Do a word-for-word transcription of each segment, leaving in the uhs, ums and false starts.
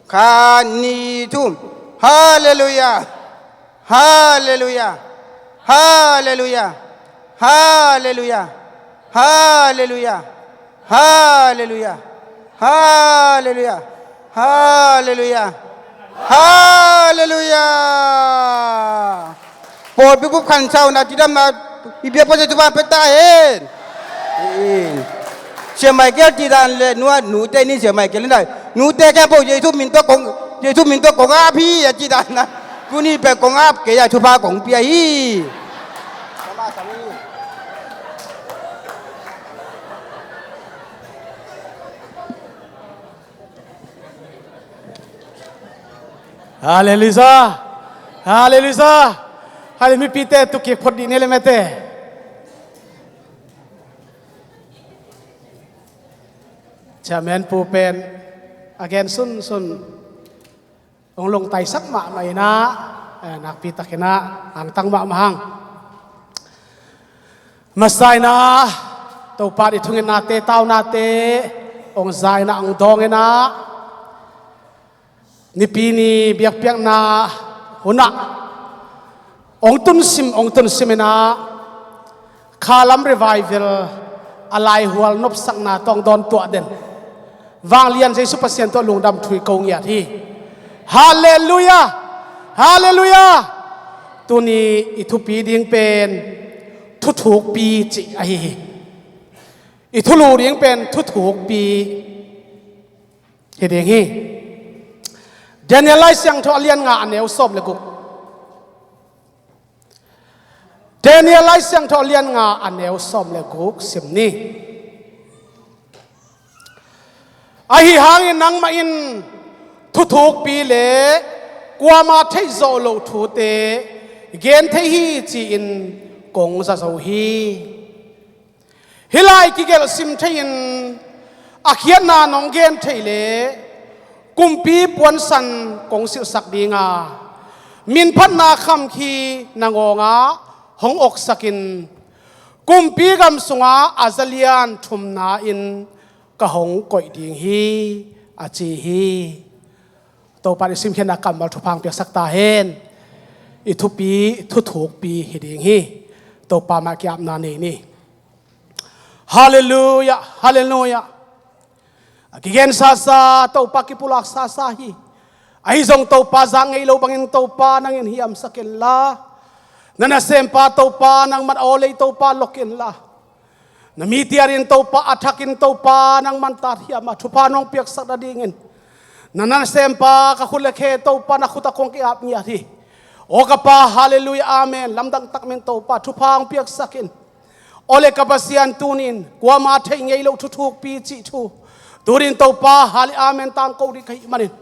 Khat, nih, thum. Halleluiah. Halleluiah. Halleluiah. Halleluiah. Halleluiah. Halleluiah. Halleluiah. Halleluiah. Halleluiah. Pawlpi bup khansauna cidamna i biakpa Jesu pa pia ta hen. Sia Michael cih dan le nua nute ni Sia Michael in dai. Nute khempeuh Jesu min tawh kong, Jesu min tawh kong ap hi a cih dan na. Tuni pen kong ap kei a thupha kong pia hi. Halleluiah. Halleluiah. Halleluiah. Mipite tukik phot dih ni le mete. Chairman pu pen a gen sunsun hong lungtaisak mahmah inah, eh, nakpi takinah hangtang mahmah hang. Masa inah Topa i thungetnate, taunate hong za inah, hong dawng inah, Nipi ni biakpiakna hunah hong tunsim, hong tunsim inah, Khalam Revival a laihual nopsakna tawh hong dawn tuah den vanglian Jesu Pasian tawh lungdam thu i ko ngiat hi. Halleluiah. Halleluiah. Tuni i thupi ding pen thuthukpi cih ahi hi. I thulu ding pen thuthukpi hi ding hi. Daniel Lai Siangtho a lian nga a neu sawm le guk. Daniel Lai Siangtho a lian nga a neu sawm le guk sim ni. Ahi hangin nangmah in thuthukpi le kuama theihzawh loh thute gen thei hi ci-in kong za zo hi. Hih lai kigelh sim thei-in a khiatna nong gen theih le kumpi puansan kong silhsak ding a, minphatna kham khi na ngawngah hong oksakin kumpi gam sungah a zalian thumna-in ka hong koih ding hi, a ci hi. Topa i simkhiatna kammal thupha hong piaksak ta hen. I thupi thuthukpi hi ding hi. Topa mah ki-apna nei ni. Halleluiah. Halleluiah. A kigen sasa Topa kipulak sasa hi. Ahi zong Topa zak ngei lo bangin Topa nang in hiamsak inla, na nasempa Topa nangman a aw lei Topa lok inla, na mite adingin Topa a thakin Topa nangman tat hiam a thupha nong piaksak nadingin na nasempa ka khut le khe Topa na khut ah kong ki-ap ngiat hi. Aw ka Pa, halleluiah, amen. Lamdang tak manin Topa thupha hong piaksak in. Aw le ka Pasian, tunin kuama thei ngei loh thuthukpi cih thu tunin Topa, hallel, amen, tangko ding ka hih manin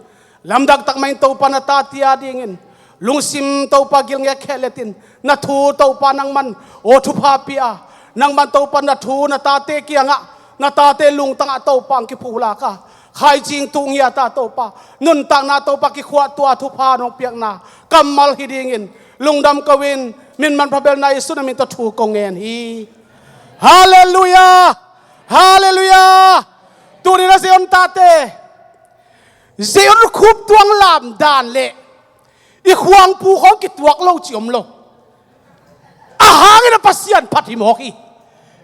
lamdang tak manin Topa na tate adingin lungsim Topa gilngek khelet in na thu Topa nangman aw thupha pia a, nangman Topa na thu na tate kiangah, na tate lungtangah Topa hong kiphulak a, khaicing tuh ngiat a Topa nuntakna Topa kikhuahtuah thupha nong piakna kammal hi dingin lungdam ko-in, min manpha belna Jesu na min tawh thu kong ngen hi. Halleluiah. Halleluiah. Tunin a Zion tate, Zion khup tuang lam dan le i khuangpu khawng kituak lo cih om lo. A hangin a Pasian phat hi mawk hi.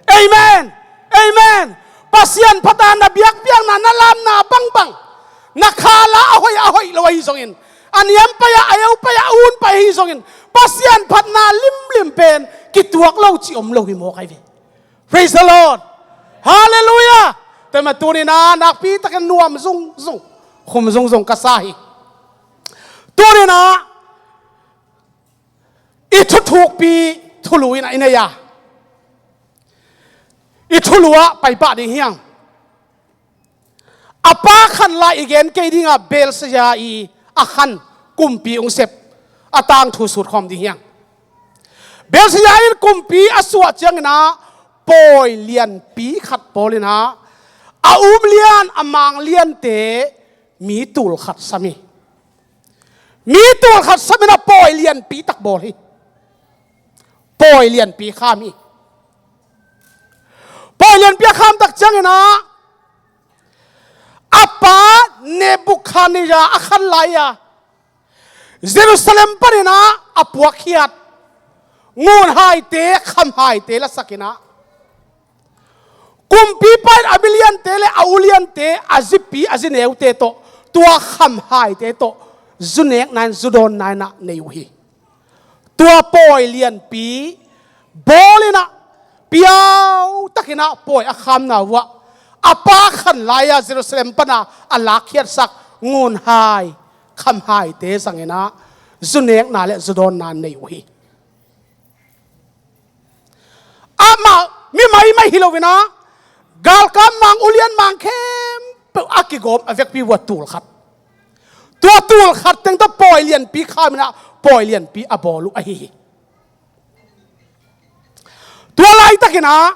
Amen. Amen. Pasian phat a na biakpiakna, na lamna bangbang, na khala a hoih a hoih lo ahi zongin, a niam pai a, a eu pai a, a un pai ahi zongin Pasian phatna limlim pen kituak lo cih om lo hi mawk ahi ve. Praise the Lord. Halleluiah. Tua mah tunin a nakpi takin nuam zungzung, khum zungzung ka sa hi. Tunin a i thuthukpi thulu in a i nei a, i thulu ah pai pah ding hi hang. A pa khat lai i gen kei ding a, Belshazzar i a khan kumpi hong sep a tangthu sut khawm ding hi hang. Belshazzar in kumpi a suah ciangin a pawi lianpi khat bawl in a, a um lian a mang liante mi tul khat sam hi. Mi tul khat sam in a pawi lianpi tak bawl hi. Pawi lianpi kham hi. Pawi lianpi a kham tak ciangin a, a pa Nebukhadnezzar a khan lai-a Jerusalem panin ah a puakkhiat ngunhaite, khamhaite lasakin ah, kumpipa in a miliante le a uliante, a zipi a zineute tawh, tua khamhaite tawh zu nekna in, zu dawnna in ah nei uh hi. Tua pawi lianpi bawlin ah, piau takin ah pawi a khamna uh ah, a pa khan lai-a Jerusalem pana a lakkhiatsak ngunhai, khamhaite zangin ah zu nekna le zu dawnna nei uh hi. Amah mi maimai hi loin ah, galkap mang, ulian mang khempeuh a kigawm a vekpi uh ah tul khat. Tua tul khat teng tawh pawi lianpi khamin ah pawi lianpi a bawl uh ahi hi. Tua laitakin ah,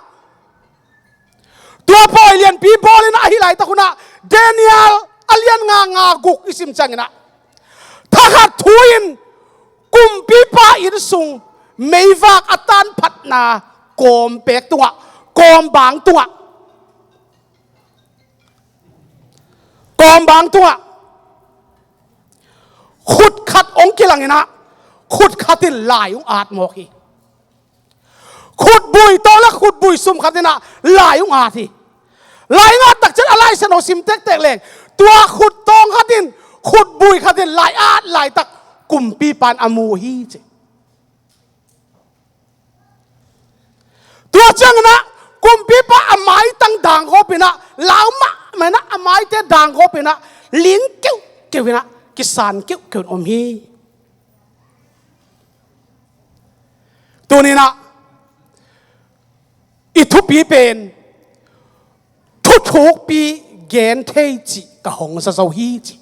tua pawi lianpi bawlin ah ahi laitak hun ah, Daniel a lian nga, nga guk i sim ciangin ah, thakhat thu-in kumpipa inn sung meivak a tanphatna kawmpek tungah, kawmbang tungah, kawmbang tungah khut khat hong kilangin ah, khut khat in lai hong at mawk hi. Khutbui tawh le khutbui sum khat in ah lai hong at hi. Lai hong at takciang a Lai Siangtho sim tektek leng, tua khut tawng khat in, khutbui khat in lai at laitak kumpipa in a mu hi ci. Tua ciangin ah kumpipa a maitang dang gawpin ah, lau mahmah in ah, a maite dang gawpin ah, ling keuhkeuh in ah, kisan keuhkeuh in om hi. Tuni-in ah i thupi pen, thuthukpi gen thei cih ka hong za zo hi ci.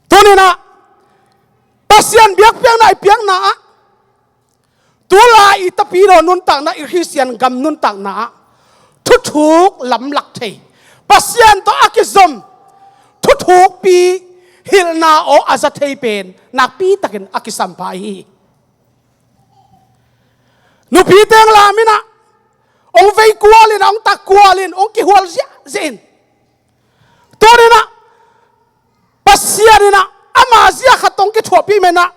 Tuni-in ah Pasian biakpiakna i piakna ah, tulai i tapidaw nuntakna, i Khristian gam nuntakna ah, thuthuk lamlak thei, Pasian tawh a kizom thuthukpi hilhna aw a za thei pen nakpi takin a kisam pha ahi hi. Nupi teng lam in ah, hong vei kualin ah, hong tak kualin, hong kihual ziahziah in, tuni-in ah Pasian in ah ama zia khat hong kithuahpih manin ah,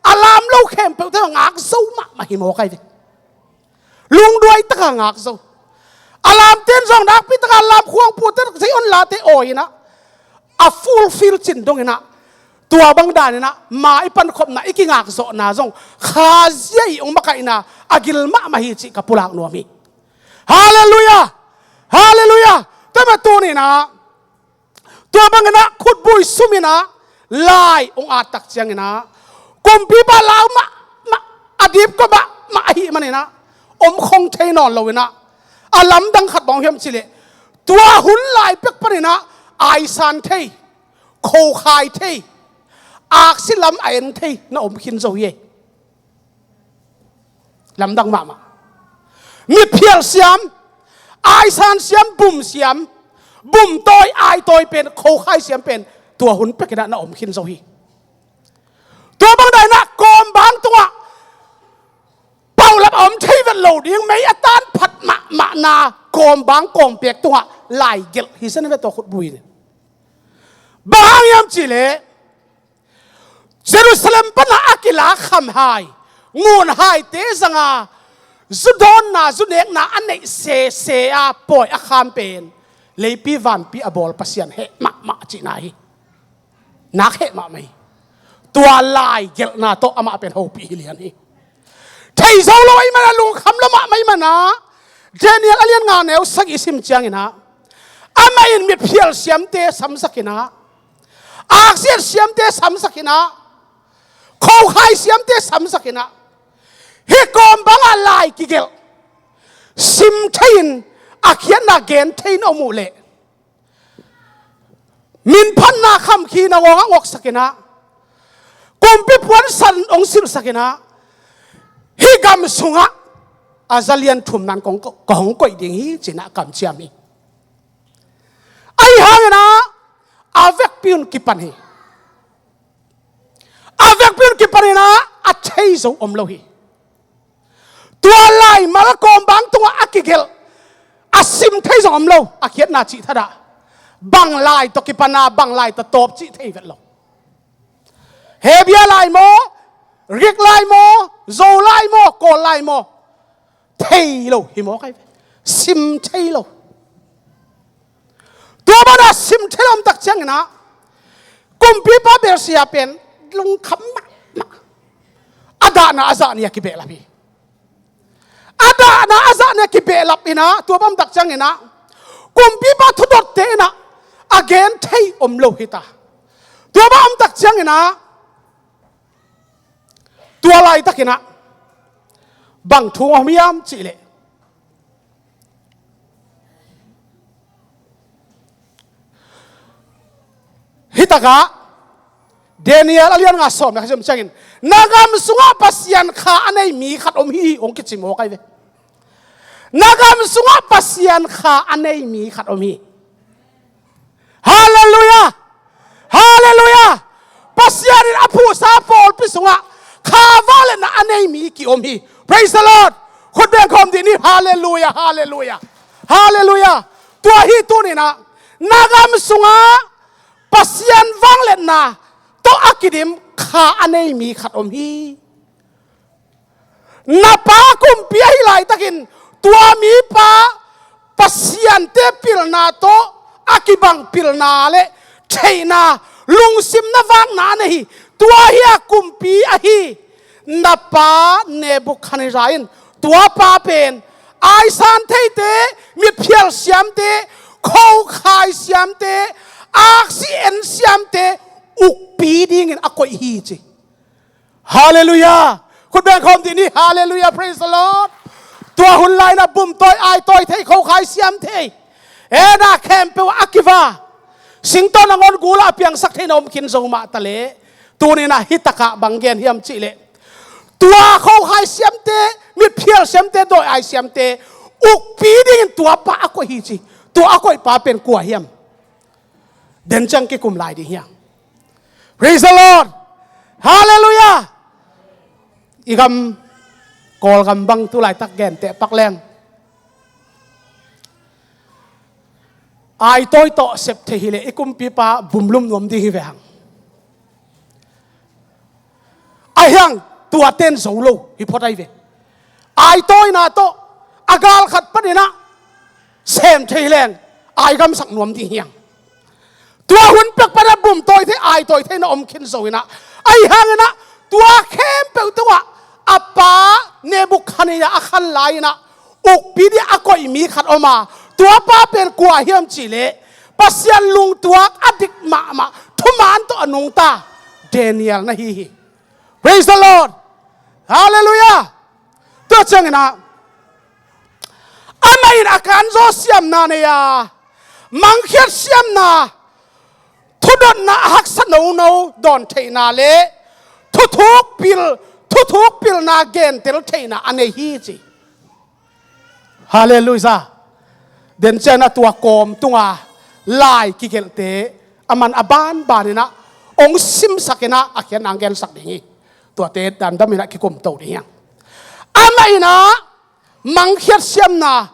a lam lo khempeuhte ngak zo mahmah hi mawk ahi ve. Lungduai taka ngak zo. A lamte in zong nakpi taka lam khuangpute, zei-on late awi-in ah, a fulfill cin dongin ah, tua bang danin ah ma i pankhopna, i kingakzawhna zong kha zia i hong makaihna a gil mahmah hi cih ka pulak nuam hi. Halleluiah! Halleluiah! Tua mah tuni-in ah, tua bangin ah khutbui sum in ah lai hong at tak ciangin ah, kumpipa lau mahmah, a dipkua mahmah ahih manin ah, om khong thei nawn loin ah, a lamdang khat bang hiam cih leh, tua hun lai pek panin ah aisan thei, khokhai thei, aksi lam a en thei na om khin zo hi. Lamdang mahmah. Mitphial siam, aisan siam, bum siam, bum tawi, ai tawi pen, khokhai siam pen, tua hun pekin ah na om khin zo hi. Tua bang danin ah kawmbang tungah paulap a om thei vet lo ding, mei a tanphat mahmahna kawmbang kawmpek tungah lai gelh hi zen ve tua khutbui in. Bang hang hiam cih leh, Jerusalem pana a kilak khamhai, ngunhaite zanga zu dawnna, zu nekna a neih sese a pawi a kham pen, leipi vanpi a bawl Pasian heh mahmah cihna hi. Nak heh mahmah hi. Tua lai gelhna tawh amah pen hopih hi lian hi. Thei zo lo ahih manin ah, lungkham lo mahmah ahih manin ah, Daniel a lian nga, neu sagih sim ciangin ah, amah in mitphial siamte samsakin ah, aksiat siamte samsakin ah, khokhai siamte samsakin ah, hih kawmbang ah lai kigelh, sim thei-in a khiatna gen thei-in a om uh leh, minphatna khamkhihna ngawng a ngawksakin ah, kumpi puansan hong silhsakin ah, hih gam sungah a za lian thumna-in kong, ka hong koih ding hi ci-in ah kamciam hi. Ahih hangin ah, a vekpi-un kipan hi. A vekpi-un kipanin ah, a thei zo om lo hi. Tua laimal kawmbang tungah a kigelh, a sim thei zong om lo, a khiatna cih thadah. Bang lai tawh kipana, bang lai tawh tawp cih thei vet lo. Hebia lai maw, Grik lai maw, Zo lai maw, Kawl lai maw, thei lo hi maw kai ve. Sim thei lo. Tua bana sim thei lo om tak cianginah kumpipa Belsia pen lungkham mahmah. A dahna a zah ni a kibehlap hi. A dahna a zah ni a kibehlap inah tua bang om tak cianginah kumpipa thudotte inah a gen thei om lo hita. Tua bang om tak cianginah tua laitakinah bang thu om hiam cihleh, hitakah Daniel a lian nga sawm na kha ciangin, na gam sungah Pasian kha a nei mi khat om hi, hong kici maw kai ve. Na gam sungah Pasian kha a nei mi khat om hi. Halleluiah! Halleluiah! Pasian in a phuhsa pawlpi sungah kha vangliatna a nei mi ki-om hi. Praise the Lord! Khut beng khawm dih ni. Halleluiah! Halleluiah! Halleluiah! Tua hi tuninah na gam sungah Pasian vangliatna tawh a kidim kha a nei mi khat om hi. Na pa kumpi ahi laitakin tua mipa pasiante pilna tawh a kibang pilna le theihna, lungsimna vakna a nei hi. Tua hi a kumpi ahi na pa Nebukhadnezzar in tua pa pen aisan theite, mitphial siamte, khokhai siamte, aksi en siamte ukpi dingin a koih hi ci. Halleluiah! Khut beng khawm dih ni. Halleluiah! Praise the Lord! Tua hun lainah bumtawi, aitawi thei, khokhai siam thei, ena khempeuh a kiva, singtawh nangawn gulah a piangsak theina om khin zo mah taleh, tuninah hitakah bang gen hiam cihleh, tua khokhai siamte, mitphial siamte, dawi ai siamte ukpi dingin tua pa a koih hi ci. Tua a koih pa pen kua hiam? Den ciang kikum lai ding hiam? Praise the Lord! Halleluiah! I gam, Kawlgam bang tu laitak genteh pak leng, aitawi tawh sep thei hileh i kumpipa bumlum nuam ding hi ve hang. Ahi hang tuaten zo lo hi phot ahi ve. Aitawina tawh a gal khat paninah sem thei leng ai gamsak nuam ding hiang. Tua hun pek panah bumtawi thei, aitawi thei na om khin zo inah, ahi hanginah tua khempeuh tungah a pa Nebukhadnezzar a khan lai-inah ukpi dih a koih mi khat om a, tua pa pen kua hiam cihleh, Pasian lungtuak a dik mahmah, thuman tawh a nungta Daniel na hi hi. Praise the Lord! Halleluiah! Tua cianginah amah in a kanzaw siamna nei a, mangkhiat siamna, thudotna a haksa nono dawn theihna le thuthuk pil, thuthuk pilna gentel theihna a nei hi ci. Halleluiah! Den cianginah tua kawm tunga lai kigelhte a man a banbaninah hong simsakinah a khiatna hong gensak ding hi. Tuate dandaminah kikumto ding hiang. Amah inah mangkhiat siamna,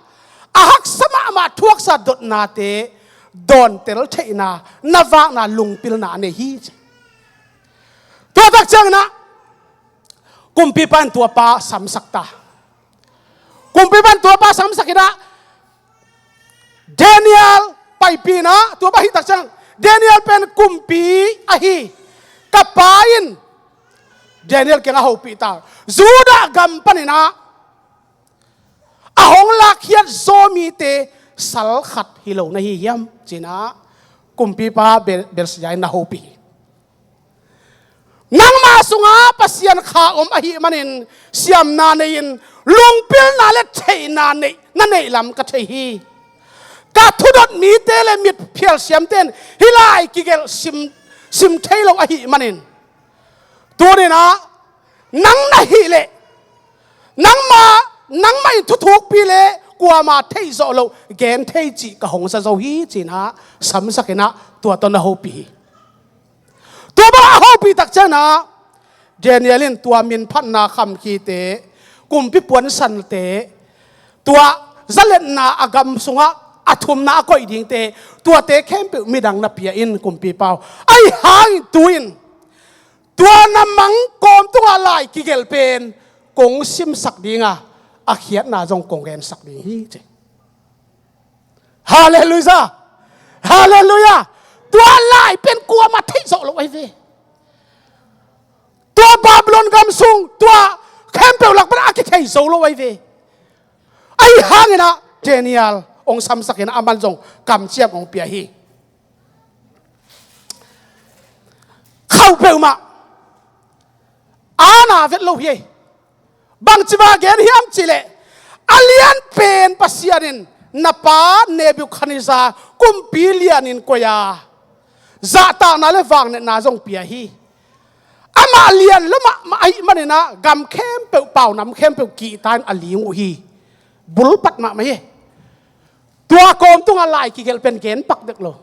a haksa mahmah thuaksa dotnate dawntel theihna na vakna lungpilna a nei hi ci. Tua tak cianginah kumpipa in tua pa samsak ta. Kumpipa in tua pa samsak inah Daniel paipihna, tua pa hih tak ciang Daniel pen kumpi ahi, ka pa in Daniel kiangah hopih ta. Judah gam paninah a hong lakkhiat zaw mite sal khat hi lo na hi hiam cinah kumpipa Bel-, Belshazzar in na hopih hi. Nangma sungah Pasian kha om ahih manin siamna nei-in lungpilna le theihna neih, na neih lam ka thei hi. Ka thudot mite le mitphial siamte in hih lai kigelh sim, sim thei lo ahih manin, tuninah nang na hih leh, nangma, nangmah in thuthukpi le kuama theih zawh loh gen thei cih ka hong za zo hi cinah samsakinah tua tawh na hopih hi. Tua bang a hopih tak cianginah Daniel in tua minphatna khamkhite, kumpi puansante, tua zaletna a gam sungah a thumna a koih dingte, tuate khempeuh midang na pia in, kumpipa aw. Ahi hangin tu-in tua na mang kawm tungah lai kigelh pen kong simsak ding a, a khiatna zong kong gensak ding hi, ci. Halleluiah! Halleluiah! Tua lai pen kuamah theih zawh lo ahi ve. Tua Babylon gam sung, tua khempeuh lak pan a kithei zo lo ahi ve. Ahi hangin ah Daniel hong samsak in ah, aman zong kamciam hong pia hi. Khauh peuhmah a na vet lo hi. Bangci mah gen hiam cih leh, a lianpen Pasian in na pa Nebukhadnezzar kumpi lianin koih a, zahtakna le vangnetna zong pia hi. Amah lian lua mahmah ahih manin ah gam khempeuh, paunam khempeuh kihta in a ling uh hi. Bulpat mahmah hi. Tua kawm tungah lai kigelh pen gen pak dek lo.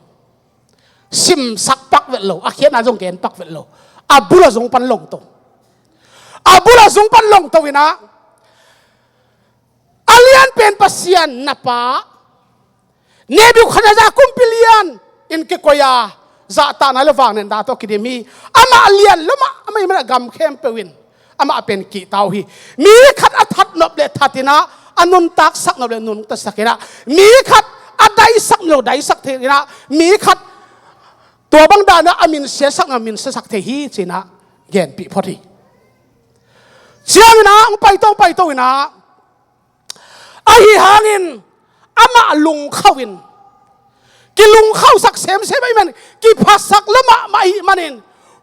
Simsak pak vet lo, a khiatna zong gen pak vet lo. A bul a zung pan longto. A bul a zung pan longto in ah, a lianpen Pasian na pa Nebukhadnezzar kumpi lianin kikoih a, zahtakna le vangnetna tawh kidim hi. Amah lian lua mahmah ahih manin ah gam khempeuh in amah pen kihta uh hi. Mi khat a that nop le that in ah, a nuntaksak nop le nuntaksak in ah, mi khat a daisak nop le daisak thei in ah, mi khat tua bang dan a min siasak nop le min siasak thei hi, ci-in ah genpih phot hi. Ciangin ah hong paito, paito in ah, ahi hangin amah lungkhauh in, kilungkhauhsak semsem ahih manin, kiphasak lua mahmah ahih manin,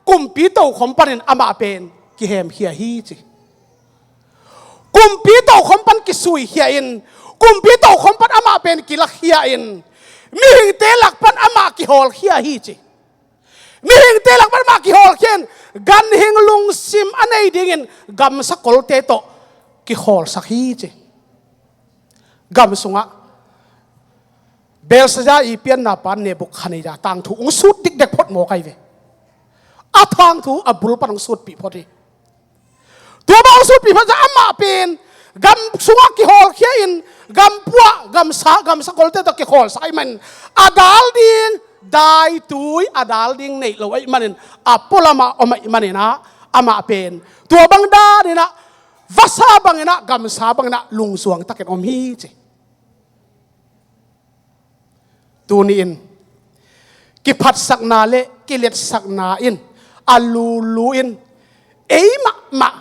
kumpi tokhom panin amah pen kihemkhia hi, ci. Kumpi tokhom pan kisuikhia in, kumpi tokhom pan amah pen kilakhia in, mihingte lak pan amah kihawlkhia hi, ci. Mihingte lak pan amah kihawlkhia in, ganhing lungsim a nei dingin gamsa kolte tawh kihawlsak hi, ci. Gam sungah Belshazzar i pianna pa Nebukhadnezzar tangthu hong sut dikdek phot mawk ahi ve. A tangthu a bul pan hong sutpih phot hi. Tua bang hong sutpih phot ciang amah pen gam sungah kihawlkhia in, gam puah, gamsa, gamsa kolte tawh kihawlsak ahih manin, a dal ding daitui, a dal ding neih lo ahih manin, a pualamah om ahih manin ah, amah pen tua bang dan in ah, vasa bangin ah, gamsa bangin ah lungzuang takin om hi, ci. Tuni-in kiphatsakna le kiletsakna in a lulu in ei mahmah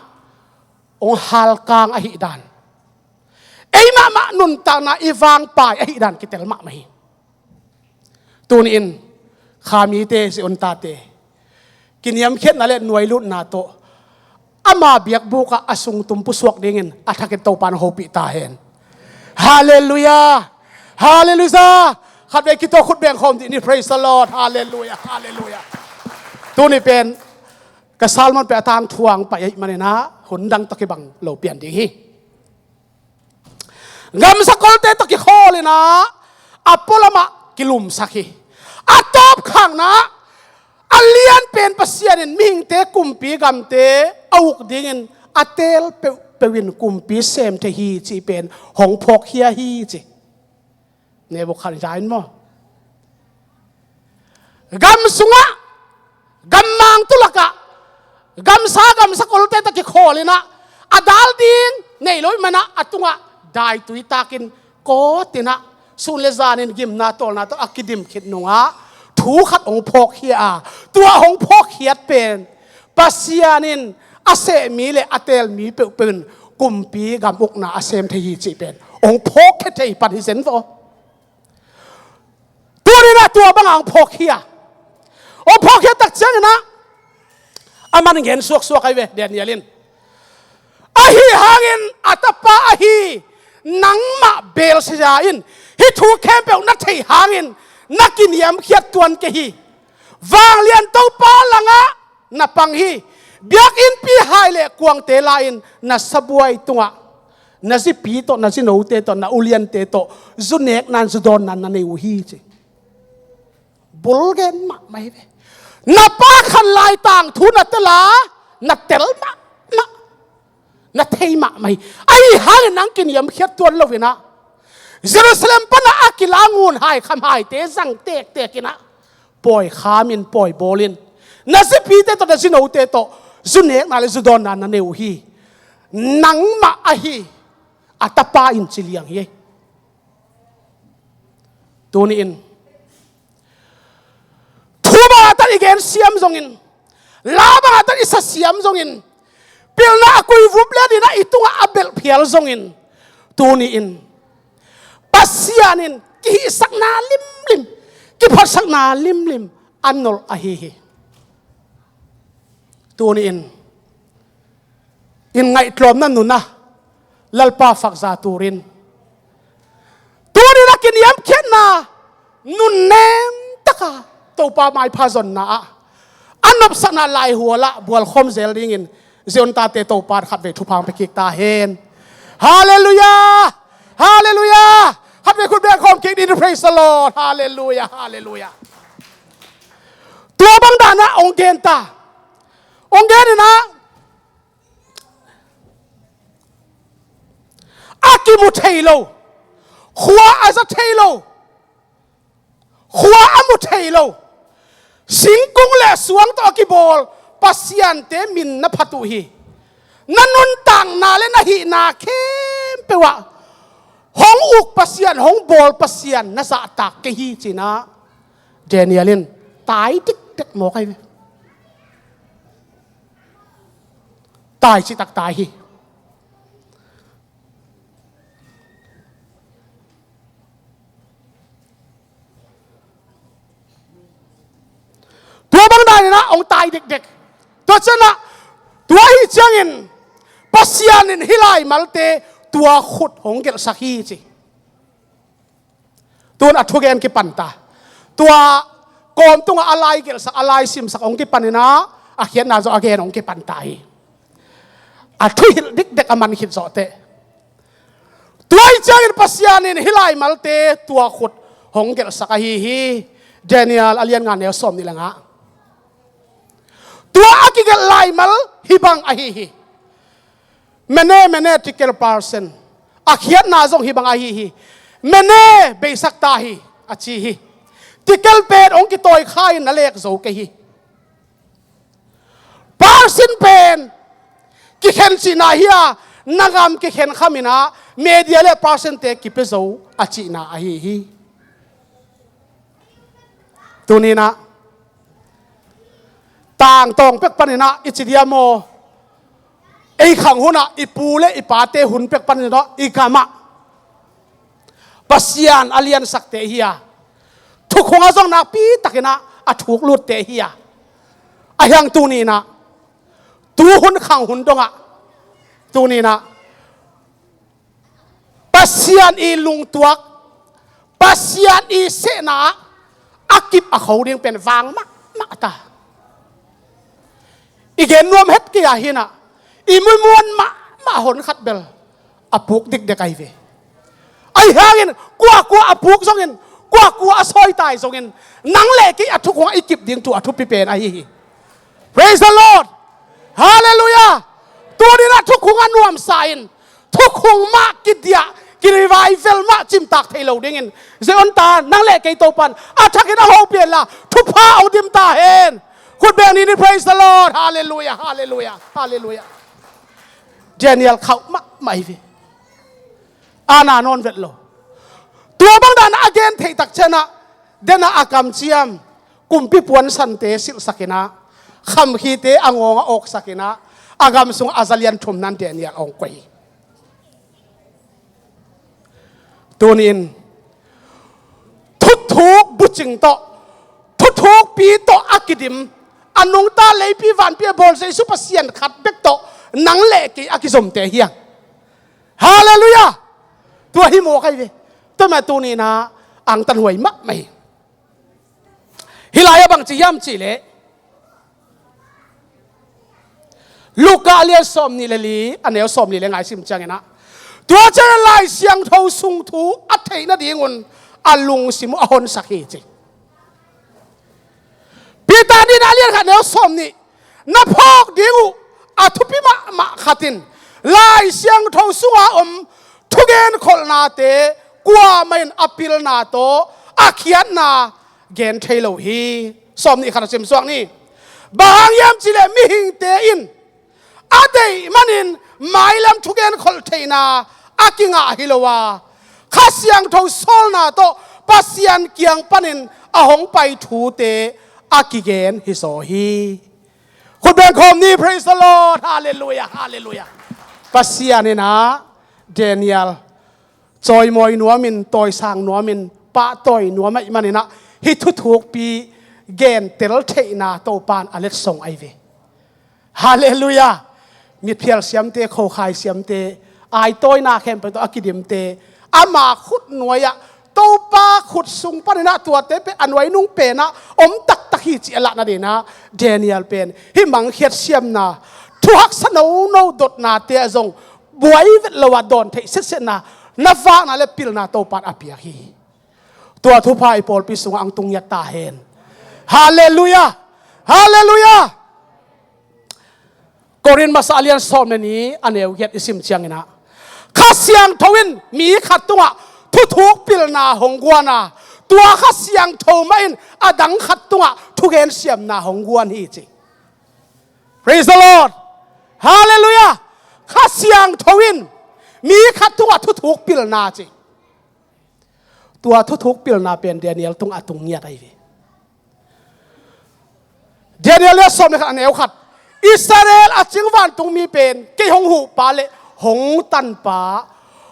hong halkang ahih dan, ei mahmah nuntakna i vangpai ahih dan kitel mahmah hi. Tuni-in kha mite, zi un tate, kiniamkhiatna le nuailutna tawh ama biakbuk ah a sungtum pusuak dingin a thakin Topa in hong hopih ta hen. Halleluiah! Halleluiah! Khatvei kituak khut beng khawm dih ni. Praise the Lord! Halleluiah! Halleluiah! Tuni pen ka sermon pen a tangthu hong pai ahih manin ah hun dang tawh kibang lo pian ding hi. Gamsa kolte tawh kikhawl in ah, a pualamah kilumsak hi. A tawpkhakna, a lianpen Pasian in mihingte, kumpi gamte a uk dingin a teel peuhpeuh in kumpi sem thei hi cih pen hong phawkkhia hi, ci. Nebukhadnezzar in maw, gam sungah, gammang tulakah, gamsa, gamsa kolte tawh kikhawl in ah, a dal ding nei lo ahih manin ah, a tungah daitui takin kawt in ah, sun le zanin gimna tawlna tawh a kidim khit nungah thu khat hong phawkkhia a, tua hong phawkkhiat pen Pasian in a seh mi le a teel mi peuhpeuh in kumpi gam ukna a sem thei hi cih pen hong phawkkhia thei pan hi zen vaw. Tuni-in ah tua bangah hong phawkkhia. Hong phawkkhia tak ciangin ah, aman gen suaksuak ahi ve, Daniel in. Ahi hangin a tapa ahi nangmah Belshazzar in hih thu khempeuh na theih hangin na kiniamkhiat tuan kei hi. Vanglian Topa langah na pang hi. Biakinnpi hai le kuangte la-in na sabuai tungah na zipi tawh, na zinote tawh, na uliante tawh zu nekna in, zu dawnna in na nei uh hi, ci. Bul gen mahmah hi ve. Na pa khan lai tangthu na tel a, na tel mahmah, na thei mahmah hi. Ahi hangin nang kiniamkhiat tuan lo-in ah, Jerusalem pana a kilang un hai khamhaite zang tektek in ah, pawi khamin, pawi bawlin, na zipite tawh, na zinote tawh zu nekna le zu dawnna na nei uh hi. Nangmah ahi a tapa in ci liang hi. Tuni-in thu bangah tan i gen siam zongin, la bangah tan i sa siam zongin, pilna a kuivup lianin ah i tungah a belh phial zongin, tuni-in Pasian in kihihsakna limlim, kiphatsakna limlim a nolh ahi hi. Tuni-in in ngaihthlawmna nunah Lalpa fakza turin, tuni-in a kiniamkhiatna nunnem taka Topa maipha zonna ah, a nopsakna laihualah bualkhawm zel dingin Zion tate Topa khatvei thupha hong pia kik ta hen. Halleluiah! Halleluiah! Khatvei khut beng khawm kik ding. Praise the Lord. Halleluiah! Halleluiah! Tua bang danah hong gen ta. Hong gen in ah, a kimu thei lo, khua a za thei lo, khua a mu thei lo, singkung le suang tawh a kibawl pasiante min na phat uh hi. Na nuntakna le na hihna khempeuh ah hong uk Pasian, hong bawl Pasian na zahtak kei hi, ci-in ah Daniel in tai dikdek mawk ahi ve. Tai citak tai hi. Tua bang dan in ah hong tai dikdek. Tua ciangin ah, tua ahih ciangin Pasian in hih laimalte tua khut hong gelhsak hi, ci. Tun a thugen kipan ta. Tua kawm tungah a lai gelhsak, a lai simsak hong kipan in ah, a khiatna zong a gen hong kipan ta hi. A thuhilh dikdek a man khit zawh teh, tua ahih ciangin Pasian in hih laimalte tua khut hong gelhsak ahi hi. Daniel a lian nga, neu sawmnih le nga. Tua a kigelh laimal hih bang ahi hi. Mene, mene, tekel, parsin. A khiatna zong hih bang ahi hi. Mene, beisak ta hi, a ci hi. Tekel pen hong kitawi kha in na lek zo kei hi. Parsin pen kikhen cihna hi a, na gam kikhen kham in ah Media le Parsinte kipia zo a cihna ahi hi. Tuni-in ah tangtawng pek panin ah i ci diam aw, ei khang hunah i pu le i pate hun pek panin ah i gamah Pasian a liansakte hi a, thukhungah zong nakpi takin ah a thuk lutte hi a, ahi hang tuni-in ah tu hun khang hun dongah tuni-in ah Pasian i lungtuak, Pasian i sehna ah a kip a kho ding pen vang mahmah ta. I gen nuam het kei a hi-in ah, i muimuan mahmah hon khat bel a puk dikdek ahi ve. Ahi hangin kuakua a puk zongin, kuakua a sawitai zongin, nang le kei a thukhungah i kip ding thu a thupi pen ahi hi. Praise the Lord. Halleluiah. Tuni-in ah thukhungah nuamsa in, thukhung mah kidiah, ki-revival mah cimtak thei lo dingin Zion ta, nang le kei Topan a thakin a hopih hen la, thupha hong dim ta hen. Khut beng ni, ni, praise the Lord. Halleluiah, halleluiah, halleluiah. Daniel khauh mahmah hi ve. Ana nawn vet lo. Tua bang dan a gen theih tak ciangin ah, den ah a kamciam, kumpi puansante silhsak in ah, khamkhite a ngawng a awksak in ah, a gam sungah a za lian thumna-in Daniel a hong koih hi. Tuni-in thuthuk bucing tawh, thuthukpi tawh a kidim, a nungta leipi vanpi a bawl Jesu Pasian khat bek tawh nang le kei a kizomte hi hang. Halleluiah. Tua hi mawk ahi ve. Tua mah tuni-in ah angtanhuai mahmah hi. Hih lai-ah bang ci hiam cih leh, Luka a lian sawmnih le li, a neu sawmli le nga i sim ciangin ah, tua ciangin Lai Siangtho sung thu a theih nadingun a lungsim uh a honsak hi, ci. Peter nihna a lian khat, neu sawmnih, na phawk ding uh a thupi mahmah khat in Lai Siangtho sunga om thugen kholhnate kuamah in a pilna tawh a khiatna gen thei lo hi. Sawm nih khat a simsuak ni. Bang hang hiam cihleh mihingte in a deih manin mailam thugen kholh theihna a kingah hi lo a, Kha Siangtho sawlna tawh Pasian kiang panin a hong pai thute a kigen hi zaw hi. Khut beng khawm ni, praise the Lord, halleluiah, halleluiah. Pasian in ah Daniel cawimawi nuamin, tawisang nuamin, pahtawi nuam ahih manin ah hih thuthukpi gentel theihna Topan a letsong ahi ve. Halleluiah. Mitphial siamte, khokhai siamte, aitawina khempeuh tawh a kidimte, ama khutnuai-ah, Topa khut sung panin ah tuate pen a nuainung pen ah om taktak hi cih a lahna dingin ah Daniel pen hih mangkhiat siamna, thuhaksa nono dotnate ah zong buai vet lo-a dawn theih setsetna, na vakna le pilna Topan a piak hi. Tua thupha i pawlpi sungah hong tung ngiat ta hen. Halleluiah! Halleluiah! Korin masa a lian sawm le nih a neu giat i sim ciangin ah, Kha Siangtho in mi khat tungah thuthuk pilna hong guan a, tua Kha Siangtho mah in a dang khat tungah thugen siamna hong guan hi ci. Praise the Lord! Halleluiah! Kha Siangtho in mi khat tungah thuthuk pilna ci. Tua thuthuk pilna pen Daniel tungah a tung ngiat ahi ve. Daniel lian sawm le khat a neu khat. Israel a cing vantungmi pen kei hong huhpa le hong tanpa,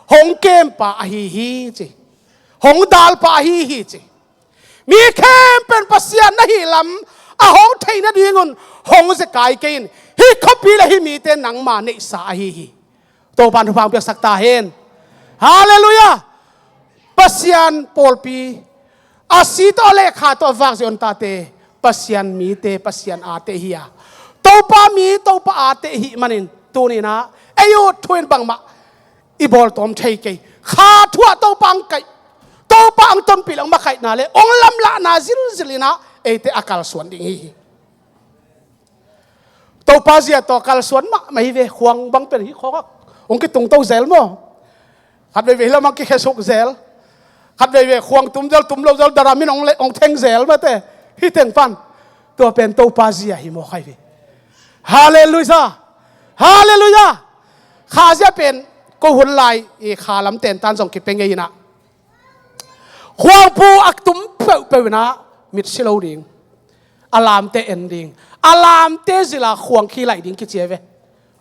hong kempa ahi hi ci. Hong dalpa ahi hi ci. Mi khempeuh in Pasian na hih lam a hong theih nadingun hong zekai kei in, hih khuapi le hih mite nangma neihsa ahi hi. Topan thupha hong piaksak ta hen. Halleluiah! Pasian pawlpi, a si tawh a lekha tawh a vak zia on tate, Pasian mite, Pasian ate hi a, Topa mi, Topa ate hi manin tuni-in ah ei ut thu in bangmah i bawltawm thei kei. Kha thu-ah Topa hong kaih, Topa hong tonpih le hong makaihna le hong lamlahna zilzil in ah eite a kalsuan ding hi hi. Topa zia tawh kalsuan mahmah hi ve. Khuang bang pen hih khawngah hong kitungto zel maw? Khat veivei lamah kikhesuk zel, khat veivei khuang tum zel, tum lo zel, daram in hong le, hong theng zel mate. Hih teng pan tua pen Topa zia hi mawk ahi ve. Halleluiah! Halleluiah! Kha zia pen ko hun lai i kha lam tentan zong kipia ngei in ah, khuangpu a tum peuhpeuh in ah mitsi lo ding, a lamte en ding, a lamte zila khuang khi laih ding kici hi ve.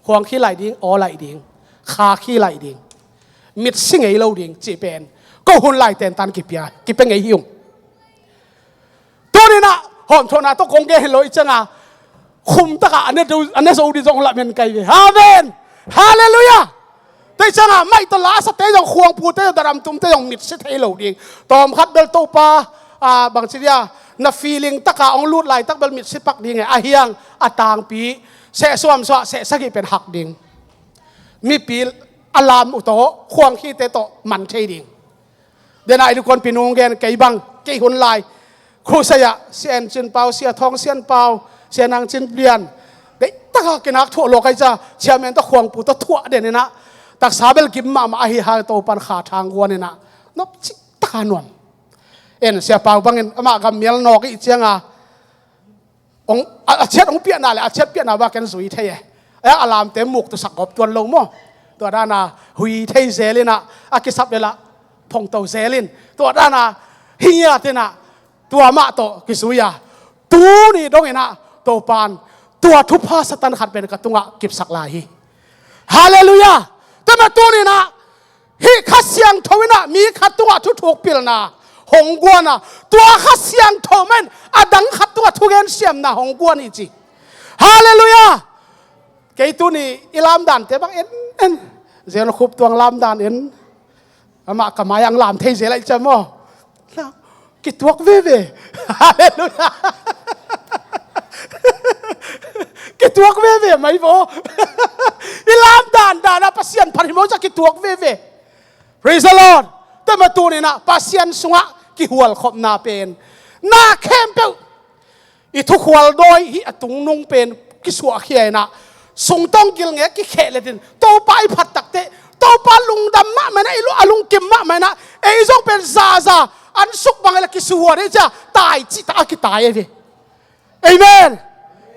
Khuang khi laih ding, aw laih ding, kha khi laih ding, mitsi ngei lo ding cih pen ko hun lai tentan kipia, kipia ngei hi ung. Tuni-in ah hawmthawhna tawh kong gen hi lo i ciangah, khum takah a ne zo, a ne zo ding zong lamen kai ve. Amen. Halleluiah. Tua i ciangah maih tawh la a sate zong, khuangpute zong, daram tumte zong mitsi thei lo ding. Tawmkhat bel Topa, ah, bangci dia, na feeling takah hong lut laitak bel mitsi pak ding e. A hiang a tangpi, seh suamsuah, seh sagih pen hak ding. Mipi a lam uh tawh, khuang khite tawh man thei ding. Dena i lukuanpi nung gen kei bang, kei hun lai. Khusai-ah Sia En Cin Pau, Sia Thawng Sian Pau, Sia Nang Cin Lian, deihtaka kinak thuah lua kai ca, chairman tawh khuangpu tawh thuah den in ah, taksa bel gim mahmah ahi hang Topan kha thang guan in ah, nop ciktaka nuam. En Sia Pau bangin amah gammial nawk ih cianga, hong, a, a ciat hong piahna le a ciat piahna bak ken zui thei e. A, a lamte muk tusak gawp tuan lo maw? Tua dana hui thei zel in ah, a kisap le lah phongto zel in, tua dana hi ngiat in ah, tua mah tawh kizui a, tuni dong in ah Topan tua thupha satan khat pen ka tungah kipsak lai hi. Halleluiah. Tua mah tuni in ah hih Kha Siangtho in ah mi khat tungah thuthuk pilna hong guan a, tua Kha Siangtho mah in a dang khat tungah thugen siamna hong guan hi ci. Halleluiah. Kei tuni i lamdante bang en, en. Zen Khup Tuang lamdan en. Amah ka mai-ah lam thei zel lai cia maw? Kituak veve. Halleluiah. Kituak veve mai vaw. I lamdan dan ah Pasian phat hi maw cia kituak veve. Praise the Lord. Tua mah tuni in ah Pasian sungah kihualkhopna pen na khempeuh i thukhual dawi hih a tungnung pen kisuahkhia in ah, sungtawng gilngek kikheh letin Topa i phat takteh Topa lungdam mahmah inah, i lu-, a lungkim mahmah inah, ei zong pen zaza, an suk bang ila kisuhuan ei cia, tai cih tak a kitai ei ve. Amen.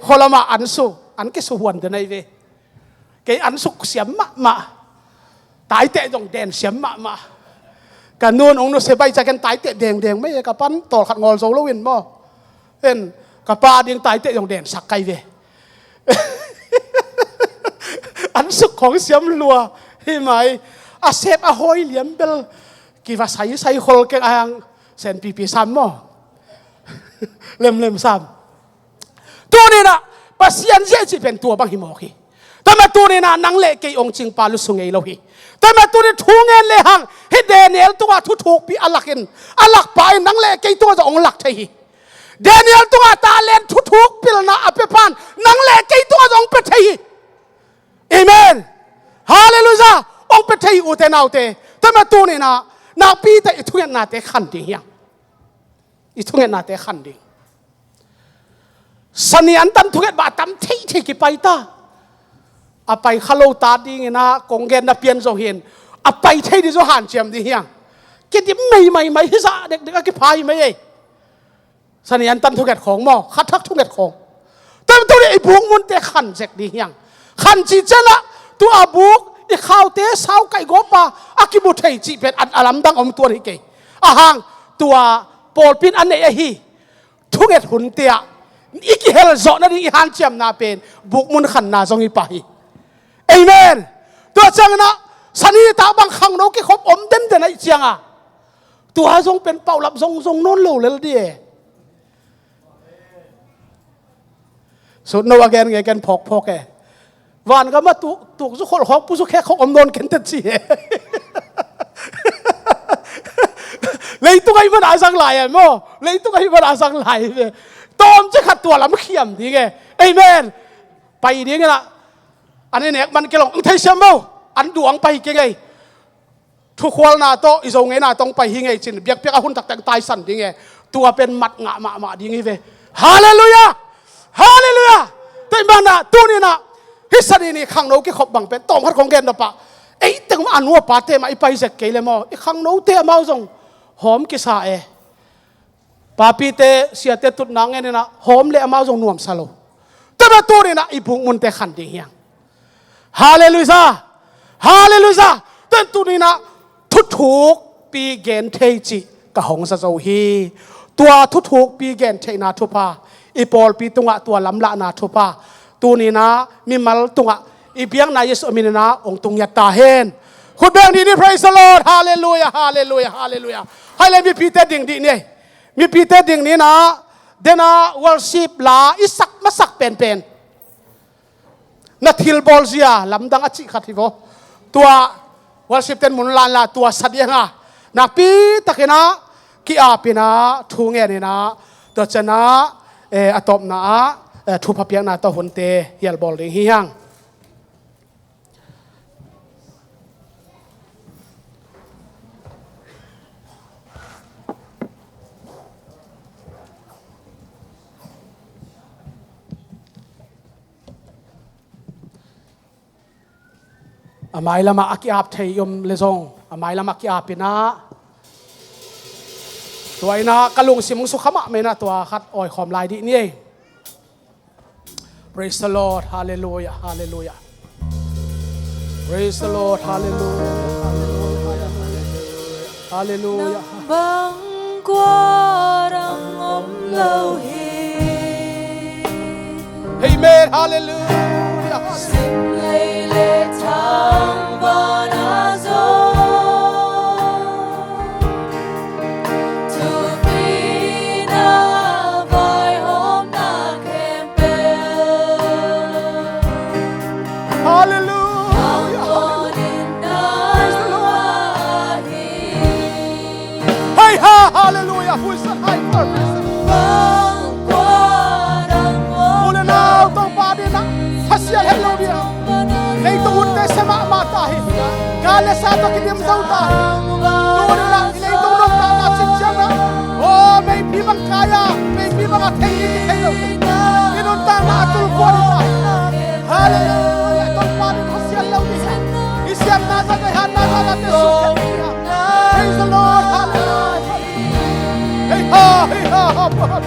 Khualama an su, an kisuhuan den ei ve. Kei an suk siam mahmah. Taiteh zong den siam mahmah. Ka nun ong nusia bai cia ken taiteh dengdeng mei e, ka pan tawlkhat ngawl zo loin maw. En, ka pa ding taiteh zong densak kai ve. An suk khong siam lua hi mai. A sep a hawi liam bel kiva saisai khol keng a hang senpipi sam maw. Lemlem sam. Tuninah Pasian ziah cih pen tua bang hi mawk hi. Tua mah tuninah nang le kei ong cingpa lusu ngei lo hi. Tua mah tunin thu ngen lehang hih Daniel tungah thuthukpi a lakin, a lakpa in nang le kei tungah zong ong lak thei hi. Daniel tungah talent thuthuk pilna a pia pan nang le kei tungah zong ong pia thei hi. Amen. Halleluiah. Ong pia thei hi ute naute. Tua mah tuninah nakpi teh i thungetnate khan ding hiang. I thungetnate khan ding. Sani an tan thunget bah a tam theithei kipai ta. A pai kha lo ta dinginah kong genna pian zong hin a pai thei ding zong hanciam ding hiang. Kidim meimai mai hi zah dekdek a kipha hi mai ei. Sani an tan thunget khawng maw, khathak thunget khawng. Tua mah tunin i bukmunte khan zek ding hiang. Khan cih cianah tua buk i khaute sau kaihgawpa a kimu thei cih pen a, a lamdang om tuan hi kei. A hang tua pawlpi in a neih ahi thunget hunte ah i kihel zawh nading i hanciamna pen bukmun khanna zong hi pah hi. Amen. Tua cianginah sani tak bang khangno kikhop om denden ahih cianga tua zong pen paulap zongzong nawn lo lel dih e. Sutno a gen ngei ken phawkphawk e. Vangam ah tuk, tukzu kholh khawng puzu khek khawng om nawn ken teh ci e. Leitung ahi mana a zang lai e maw? Leitung ahi mana a zang lai e. Tawmci khat tua lam khiam ding e. Amen. Pai ding inah an i nek man kilong ang theisiam maw? An duang pai kingei. Thukhualna tawh i Zo ngeina tawh ong pai hi ngei cin biakpiak a hun taktak taisan ding e. Tua pen mat ngah mahmah ding hi ve. Halleluiah. Halleluiah. Tua i manah tuninah hih sani ni khangno kikhop bang pen tawmkhat kong gen nop ah ei teng mah a nu a pate mah i pai zek kei le maw, i khangnote amau zong hawm kisa e. Papite siate tutna ngeninah hawm le amau zong nuamsa lo. Tua mah tuninah i bukmunte khan ding hiang. Halleluiah. Halleluiah. Tua tuninah thuthukpi gen thei cih ka hong za zo hi. Tua thuthukpi gen theihna thupha, i pawlpi tungah tua lamlahna thupha tuninah mimal tungah i biakna Jesuh mininah hong tungngiat ta hen. Khut beng dih ni. Praise the Lord. Halleluiah. Halleluiah. Halleluiah. Hai le mipite ding dih ni. Mipite ding ninah dena worship la i sak masak penpen na thilbawl zia lamdang a cih khat hi vaw. Tua worship ten mun lanla tua sa dianga nakpi takinah ki-apinah thu ngeninah tua cianah, eh, a tawpna ah, eh, thupha piakna tawh hunte hialbawl ding hi hang. A mailamah a ki-ap thei i om le zong a mailamah ki-apinah tua innah ka lungsim hong sukha mahmah innah tua khat awikhawm lai dih ni ei. Praise the Lord. Halleluiah. Halleluiah. Praise the Lord. Halleluiah. Halleluiah. Halleluiah. Halleluiah. Nang bang kua dang om lo hi. Amen. Halleluiah. Sim lei le thang van a zong. Hallelujah. Praise the Lord. Hey, ha, hallelujah. Who is that high for? Praise the Lord. U le nau Topa dingin ah khasial het lo ding. Leitung hunte sia mahmah ta hi. Gal le sa tawh kidim zo ta hi. Tu in ah i leitung nuntakna cin ciangin ah, aw, meipi bang kai a, meipi bang a thei ding kithei lo. I nuntakna a tul khua ding ta hi. Halleluiah. Topa dingin khasial lo ding hi. I sia Praise the Lord. Hallelujah. Hey, ha, hey, ha, ha, ha, ha.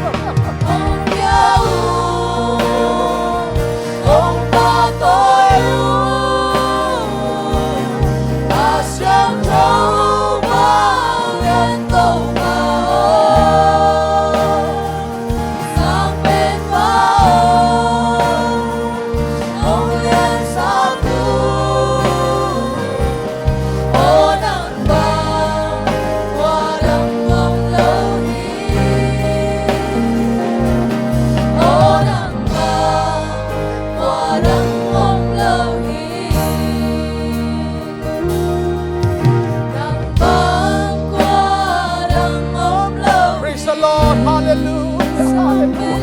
Praise the Lord. Hallelujah. Hallelujah.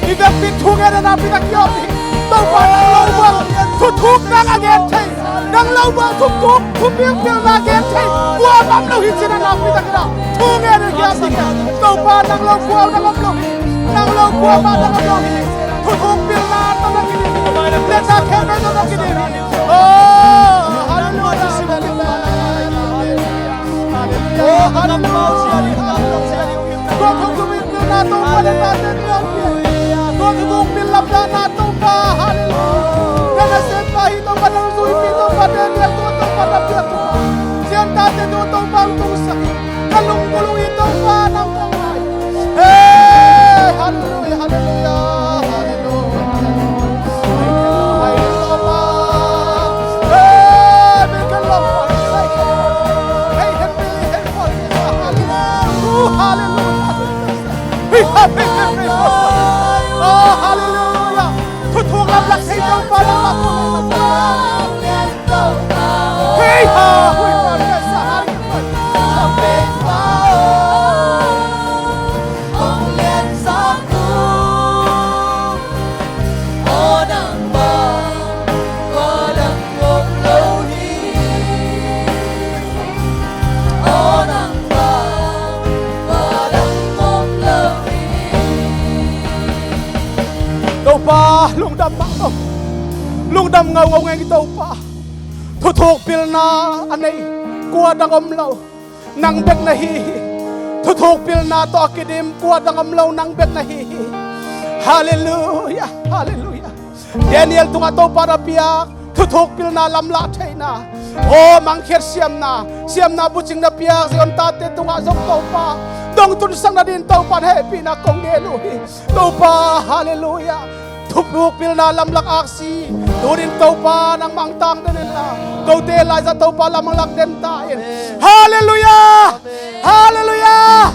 Hih vekpi thu ngen a nakpi tak i om hi. Topa nang lo bang thuthuk nang a gen thei, nang lo bang thuthuk, thupilpilna gen thei kuamah om lo hi cih a nakpi tak in ah thu ngen a hiam ding hi. Topa nang lo kua nang om lo hi. Nang lo kuamah nang om lo hi. Thuthuk pilna tawh nang kidim hi. Letna khempeuh tawh nang kidim hi. Oh, hallelujah. Oh, hallelujah. Tua thuthuk pilna Topa na tate tuang pia. Tua thuthuk pil lamdangna Topa, hallelujah. Na nasempa hi Topa, nang zuipi Topa, Daniel tua Topa na piak Topa. Sian tate tua Topa hong tungsak hi. Ka lunggulh uh hi Topa, nang kong ngai. Hey, hallelujah, hallelujah, hallelujah. Hey, hallelujah. Oh, hallelujah. Thuthuk lamlak thei Topa nangmah kong ngai. Hei ha, hui pa, hei sa, hei pa. Topa, lungdam mah ko. Lungdam ngaungau ing Topa. Thuthuk pilna a nei kua dang om lo, nang bek na hi hi. Thuthuk pilna tawh a kidim kua dang om lo, nang bek na hi hi. Hallelujah, hallelujah. Daniel tungah Topa na piak thuthuk pilna lamlah theihna, aw mangkhiat siamna, siamna bucing na piak Zion tate tungah zong Topa dong tunsak nadin Topa na hehpihna kong ngen uh hi. Topa, hallelujah. Thuthuk pilna lamlak aksi tunin Topa nangmah hong tang den inla, kote laizah Topa lamlak den ta in. Hallelujah. Hallelujah.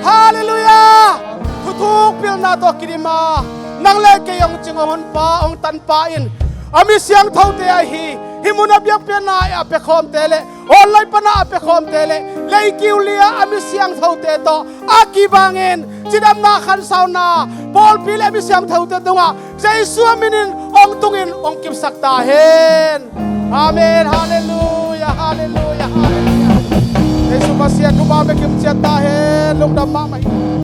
Hallelujah. Thuthuk pilna tawh kidim a, nang le kei hong cing hong honpa hong tanpa in a mi siangthote ahi hih mun a biakpiakna a piakhawmte le online pana a piakhawmte le leikiu li-a a mi siangthote tawh a kibangin cidamna khansauna pawlpi le a mi siangthote tungah Jesu a minin hong tungin hong kipsak ta hen. Amen. Halleluia, halleluia, halleluia. Jesu Pasian thupha bekim ciat ta hen. Lungdam mahmah hi.